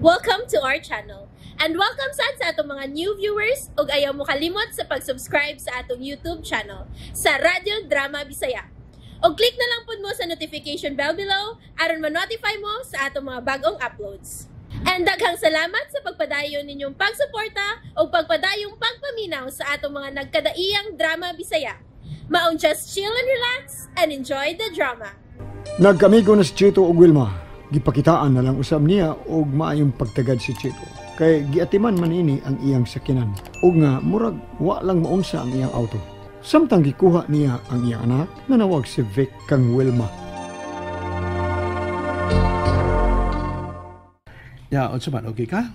Welcome to our channel. And welcome sad sa atong mga new viewers ug ayaw mo kalimot sa pag-subscribe sa atong YouTube channel sa Radyo Drama Bisaya. Og click na lang pud mo sa notification bell below aron ma-notify mo sa atong mga bagong uploads. And daghang salamat sa pagpadayon ninyong pagsuporta ug pagpadayong pagpaminaw sa atong mga nagkadaiyang drama Bisaya. Maong just chill and relax and enjoy the drama. Nagkamigo na si Chito og Wilma. Gipakitaan na lang usab niya og maayong pagtagad si Chito. Kay giatiman man ini ang iyang sakinan. Og nga murag wa lang maunsa ang iyang auto. Samtang gikuha niya ang iyang anak, nanawag si Vic kang Wilma. Ya, unsa man, okay ka?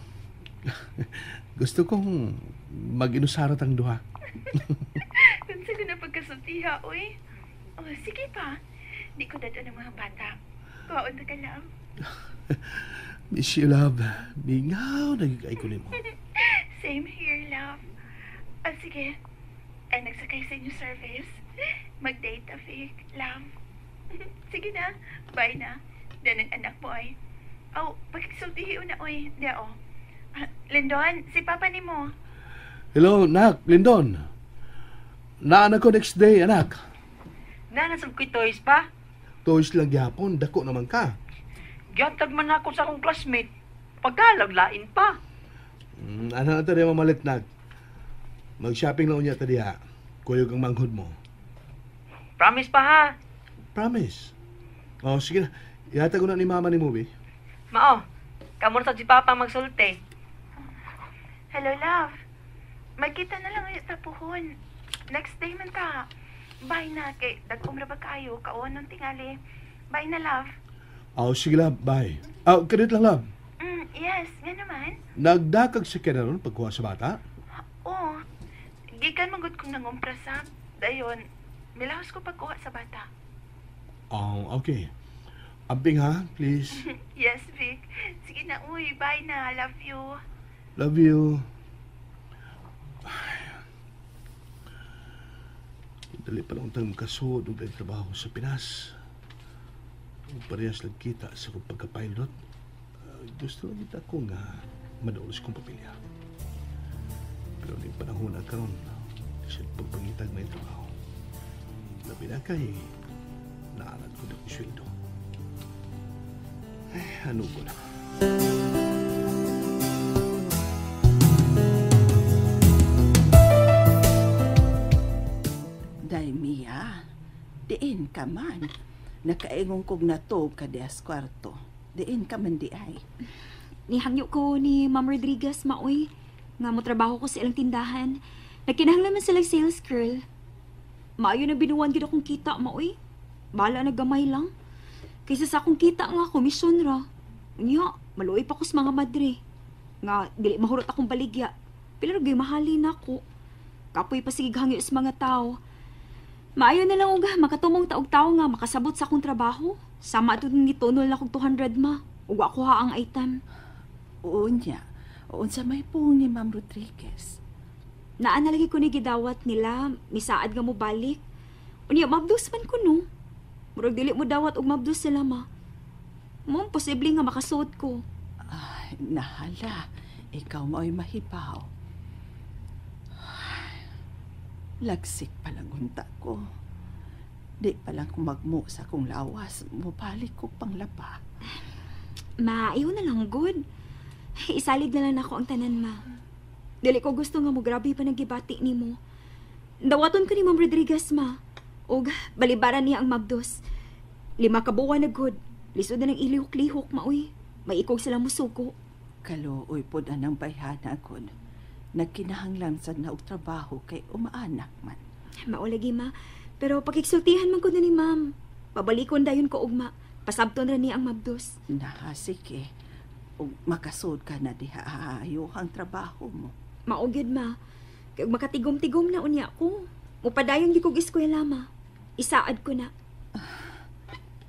Gusto kong mag-inusara tang duha. Unsa ko na pagkasultiha, oy. Oh, sige pa. Di ko dadaan ng mga bata. Kuhaon na ka lang. Miss you, love. Mingaw, nagigay ko nimo. Same here, love. Ah, sige. Ay, nagsakay sa inyo service. Mag-date, Vic. Love. Sige na. Bye na. Dan ang anak mo, ay. Oh, pagkisultihi na, oy. Di, oh. Ah, Lindon, si Papa ni mo. Hello, nak, Lindon. Naan ako next day, anak. Nanasab ko'y toys pa. Toys lang gyapon, dako naman ka. Gihatag man ako sa akong classmate. Pagkalaglain pa. Ano na tayo mamalit, nak? Mag-shopping lang unya ta diha. Kuyog ang manghod mo. Promise pa ha. Promise. Oh, sige na. Ihatag ko na ni mama ni Mubi. Mao, kamo na sa si Papa magsulti. Hello, love. Magkita na lang ulit sa puhon. Next day man ta. Bye na, kay dagkom ra ba kayo, kaon ng tingali. Bye na, love. Oh, sige love, bye. Oh, kadit lang, love. Yes, nga naman. Nagdakag si Ken ron pagkuha sa bata? Oo. Gikan man gud kong nangumpra sa. Dayon, milahos ko pagkuha sa bata. Oh, okay. Amping ha, please. Yes, Vic. Sige na, uy. Bye na. Love you. Love you. Ay. Dali pa lang tayong makasuod og dahil trabaho sa Pinas. Ug parehas lang kita sa kong pagka-pilot. Gusto lang kita ko nga madaulos kong pamilya. Pero ning panahon na karon, sa pagpangitag may trabaho. Labi na kay naalat ko na kong sweldo. Ay, ano ko na. Day Mia, diin ka man. Nakaingon kog natog ka dias kwarto. Diin ka man di ay. Nihangyo ko ni Ma'am Rodriguez, maoy. Nga mo trabaho ko sa ilang tindahan. Nagkinahanglan man silang sales girl. Maayo na binuwan gid akong kita, maoy. Bahala na gamay lang. Kaysa sa akong kita nga, komisyon ra. Unya, maluoy pa ko sa mga madre. Nga, dili mahurot akong baligya. Pero gay mahalin ako. Kapoy pa sige hangyo sa mga tao. Maayo na lang og makatumong taog tao nga makasabot sa akong trabaho. Sama ato ni tunol na kog 200 ma. Ug ako ha ang item. Unya, unsa may pung ni Ma'am Rodriguez. Naa na lagi ko ni gidawat nila, misaad nga mo balik. Unya mabdos man ko no. Murag dili mo dawat og mabdos sila ma. Mo posible nga makasuot ko. Ay, nahala, ikaw mao'y mahibaw. Ay, lagsik pa lang unta ko. Di pa lang kumagmo sa akong lawas, mubalik ko panglaba. Ma, ayaw na lang good. Isalig na lang nako ang tanan, ma. Dili ko gusto nga mo grabe pa nagibati nimo. Dawaton ko ni Ma'am Rodriguez, ma. Og balibaran niya ang mabdos. 5 ka buwan na good. Lisod na ng ilihok-lihok, maoy. May ikog sila musuko. Kaluoy pod anang bayhana kon. Nagkinahanglan sad na og trabaho kay umaanak man. Maulagi, ma. Pero pakiksultihan man ko na ni Ma'am. Pabalikon dayon ko ugma. Pasabton ra niya ang mabdos. Naha, sige. Ug makasud ka na diha, ayo ang trabaho mo. Maugid, ma. Kay makatigom-tigom na unya ko. Mupadayon gi kog eskwela, ma. Isaad ko na.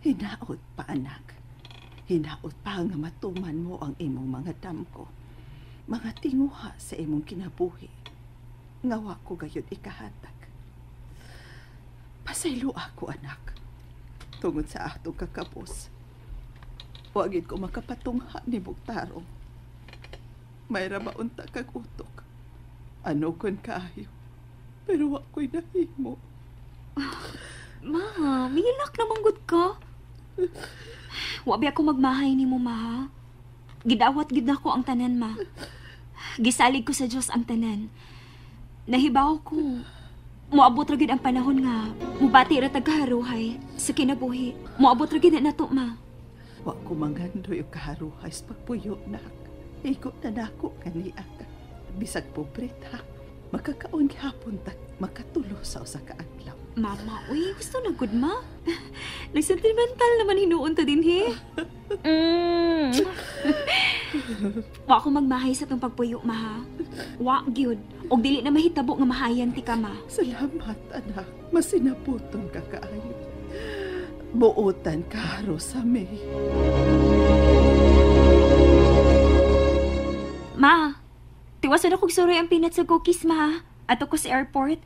Hinaot pa, anak. Hinaot pa nga matuman mo ang imong mga damgo. Mga tinguha sa imong kinabuhi. Nga wa ko gayud ikahatag. Pasaylo ako, anak. Tungod sa atong kakabos. Wa gid ko makapatungha ni Bugtarong. May rabaunta kag utok. Ano kon kaayo? Pero wa ko'y nahimo. Ma, mihilak na manggod ka. Wa bi ako magmahay nimo, ma. Gidawat gid nako ang tanan, ma. Gisalig ko sa Dios ang tanan. Nahibaw ko. Moabot ra gid ang panahon nga mubati ra tag kaharuhay sa kinabuhi. Moabot ra gid na nato, ma. Wa ko manggandoy og kaharuhay sa pagpuyo, nak. Igo na nako kaniya ka. Bisag pobre ta, makakaon gihapon ta, makatulo sa usa ka adlaw. Mama, uy, gusto na gud, ma. Nagsentimental naman hinuon ta din, he. Mm. Wa ko magmahay sa tong pagpuyo, ma, ha? Wa gyud. Og dili na mahitabo nga mahayan ti ka, ma. Salamat, anak. Masinaputon ka kaayo. Buotan ka, Rosa May. Ma, tiwasan ako suroy ang peanuts sa cookies, ma. Ato ko sa airport.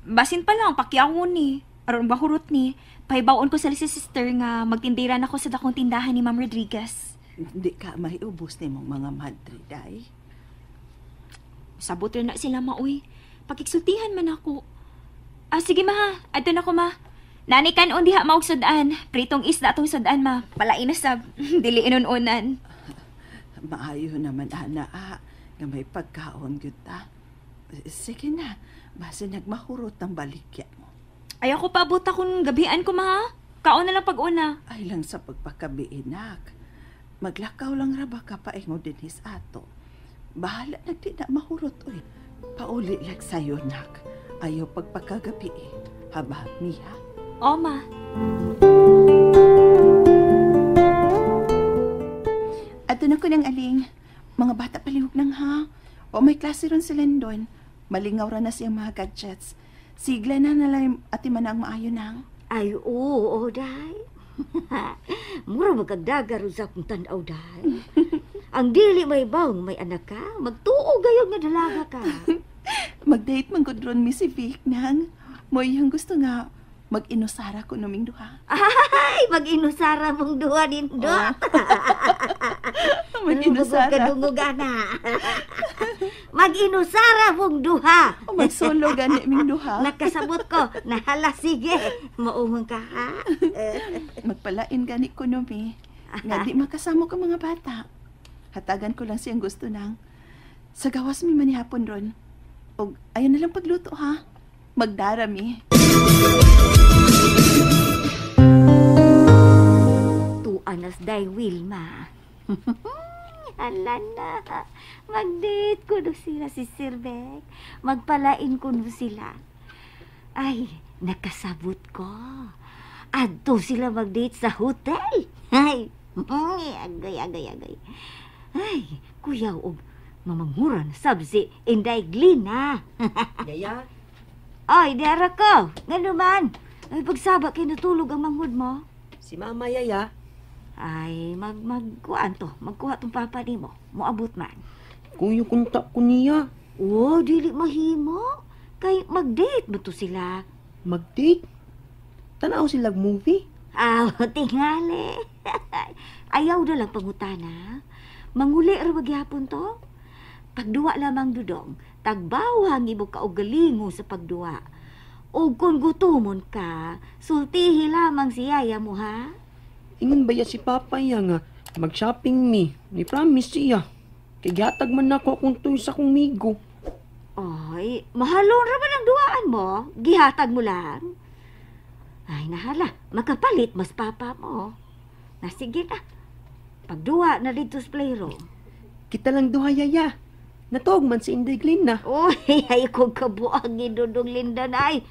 Basin pa lang, pakyawon ni. Aron bahurot ni. Pahibawon ko sa si sister nga magtindiran ako sa dakong tindahan ni Ma'am Rodriguez. Hindi ka maiubos ni mong mga madre, day. Sabot na sila, maoy. Pakiksultihan man ako. Ah, sige, ma. Adto na ko, ma. Nani kanon diha maog sudan. Pritong isda atong sudan, ma. Palain na sab. Dili inununan. Maayo naman, ana, nga may pagkaon gyud ta. Sige na, base nagmahurot ang baligya mo. Ayaw ko paabot akong gabihan ko, ma. Kaon na lang pag-una. Ay lang sa pagpakabiinak. Maglakaw lang ra ba ka paingon dinhis ato. Bahala nagdi na mahurot, oy. Pauli lag sayo, nak. Ayaw pagpakagabi, eh. Haba, miha. O, ma. Ato na ko ng aling. Mga bata palihog nang ha. O may klase ron si Lendon. Malingaw ra na siyang mga gadgets. Sigla na nalang ati man ang maayo nang. Ay, oo, day. Mura magkagdaga ron sa akong tanaw, day. Ang dili may bawng may anak ka, magtuo gayon nga dalaga ka. Mag-date man gud ron mi si Vic nang. Mo'y gusto nga mag-inusara ko naming duha. Ay, mag-inusara mong duha nindo. Oh. Mag-inusara. Kadungog, ana. Mag-inusara mong duha. O magsolo gani ming duha. Nakasabot ko. Nahala, sige. Maumang ka, ha? Magpalain gani ko numi. Nga di makasamo ka mga bata. Hatagan ko lang siyang gusto nang. Sa gawas mi manihapon ron. Og ayon na lang pagluto, ha? Magdara mi. Tuanas day, Wilma. Hala na. Mag-date ko no sila si Sir Beck. Magpalain ko no sila. Ay, nakasabot ko. Adto sila mag-date sa hotel. Ay, agay, agay, agay. Ay, kuyaw og mamanghuran sab si Inday Glina. Yaya? Ay, diara ko. Ngano man? Ay, pagsaba kay natulog ang manghud mo. Si Mama, Yaya. Ay, magkuan to. Magkuha tong papa nimo. Moabot man. Kuyo kontak ko niya. Oh, dili mahimo. Kay mag-date ba to sila? Mag-date? Tanaw sila movie? Ah, tingali. Ayaw na lang pangutana. Manguli ra magyapon to. Pagduwa lamang dudong, tagbawang imo kaugalingon sa pagduwa. O kung gutomon ka, sultihi lamang si yaya mo, ha? Ingon ba ya si Papa ya nga mag-shopping mi? Ni promise siya. Kay gihatag man nako akong toy sa akong migo. Ay, mahalon ra man ang duwaan mo. Gihatag mo lang. Ay, nahala. Makapalit mas papa mo. Na sige na. Pagduwa na dito sa playroom. Kita lang duha, Yaya. Natuog man si Inday Glenna. Uy, ay kong kabuang idudong Linda na ay.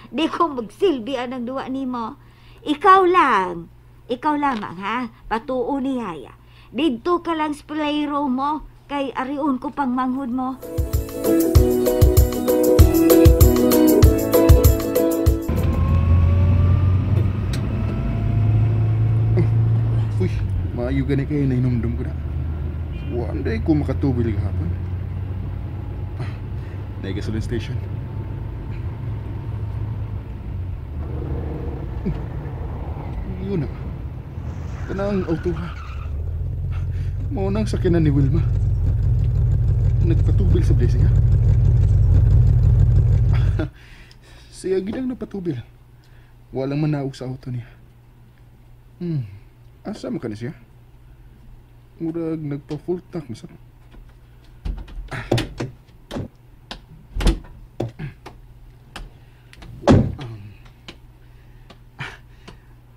Di ko magsilbi ang duwa nimo. Ikaw lang. Ikaw lamang, ha? Patuo ni Yaya. Dito ka lang sa playroom mo, kay ariun ko pang manghud mo. Uy, maayo gani kayo na hinumdum ko na. One day ko makatubil gahapon. Naay gasoline station. Yun na. Tanang auto ha. Mao nang sakyanan ni Wilma. nagpatubil sa Blessing, ha? Siya gid ang napatubil. Walang manaog sa auto niya. Asa man ka ni siya? Murag nagpa-full tank na sa.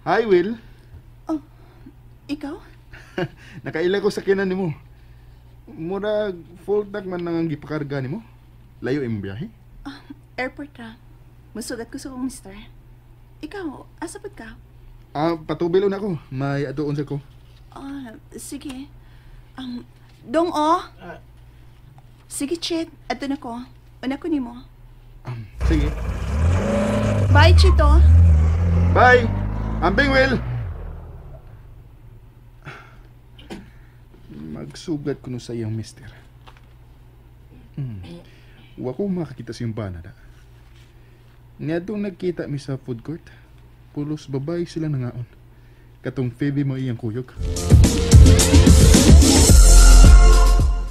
Hi, Will. Oh, ikaw? Nakaila ko sa kinan nimo. Murag full tank man nang gipakarga nimo. Layo imong biyahe? Airport ra. Musugat ko sa kong mister. Ikaw, asa pud ka? Patubil una ko. May aduon sa ko. Sige. Dong oh. Sige, Chit. Adto na ko. Una ko nimo. Sige. Bye, Chito. Bye. Ambing, Will. Magsugat ko no sa iyang mister. Wa ko makakita sa iyong bana da. Niadtong nagkita mi sa food court. Pulos babay sila nangaon. Katong Phoebe mo iyang kuyog.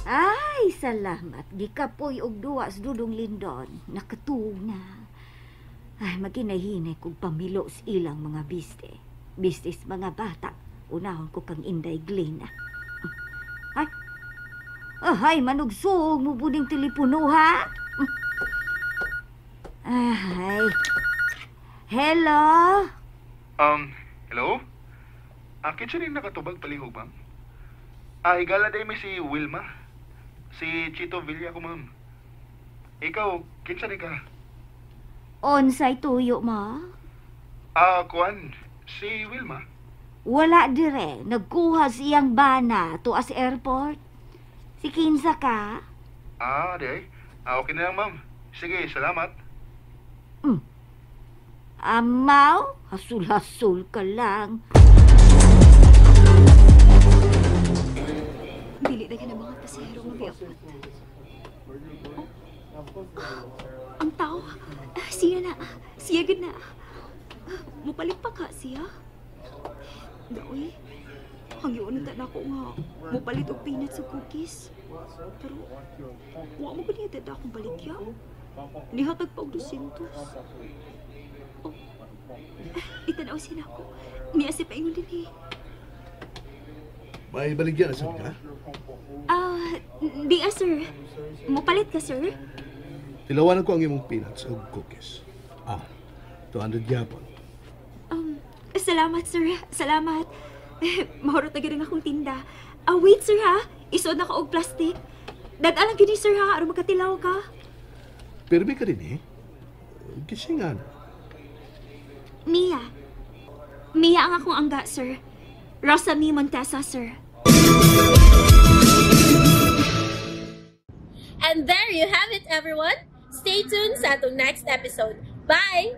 Ay, salamat. Gikapoy og duwa sa Dudong Lindon. Nakatuog na. Ay, maginahinay kong pamilo sa ilang mga biste. Bistis mga bata. Unahon ko kang Inday Glena. Ay, ay, manugsuog mo buning telepono, ha? Ay, hello? Hello? Kitsa rin nakatubag palihog, ma'am? Higala day may si Wilma. Si Chito Villa ko, ma'am. Ikaw, kinsa rin ka? Onsay tuyo, ma? Kuan, si Wilma. Wala dire. Nagkuha siyang bana tuas airport. Si kinsa ka? Di. Okay na lang, ma'am. Sige, salamat. Amaw, hasul-hasul ka lang. Dili na ka na mga pasahero nga miabot. Oh. Ang tao. Siya na. Siya gud na. Mupalit pa ka siya. Daoy. Hangyoon na ako nga mupalit og peanuts ug cookies. Pero wa mo gud niya akong baligya. Nihatag pa og 200. Oh. Itanaw sila ko. Niya si paingon din eh. May baligya na sad ka? Di sir. Mupalit ka, sir? Tilawanan ko ang imong peanuts ug cookies. 200 gyapon. Salamat, sir. Salamat. Mahurot na gyud ang akong tinda. Wait, sir, ha? Isuod na ka og plastic. Dad-alang gyud ni, sir, ha? Aron magkatilaw ka. Pirmi ka din, eh. Gisingan. Mia. Mia ang akong angga, sir. Rosa Mi Montesa, sir. And there you have it, everyone. Stay tuned sa atong next episode. Bye!